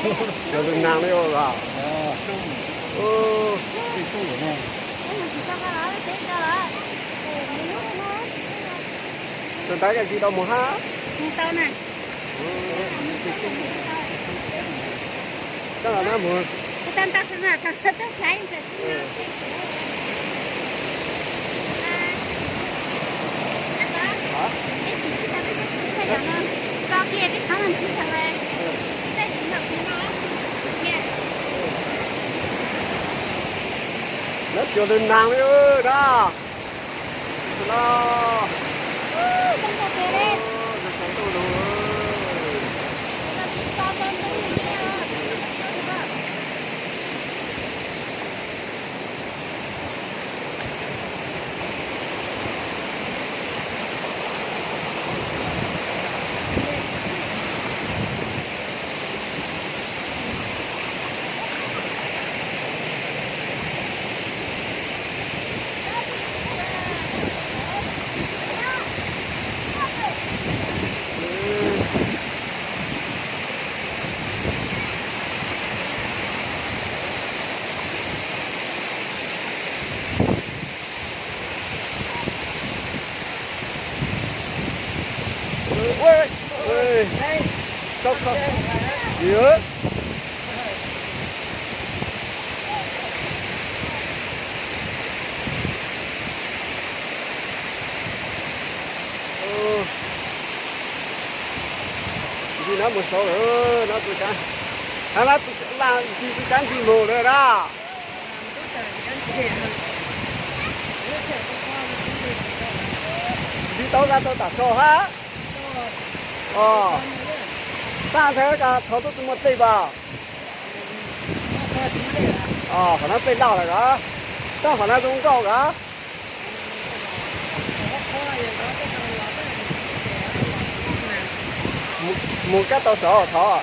Cov lus nas li os. Tus ntawd koj tsis tau mus hab? Koj los na mus. Lawv cua lwg nas li na. Los. Ntsis no mus saud lawm, no tus kav, ntsis tus kav ntsis mus lawm na. Ntsis tau nqa tau tam so hab. Tag nrho thov tuaj tus muaj dej pas. Qhov no dej loj lawm os. Tag qhov no zoo nkauj os. Mus kab tau saud thov.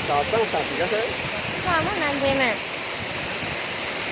Tom txeeb sam tim ko seb. Koj muab nas ntses mas.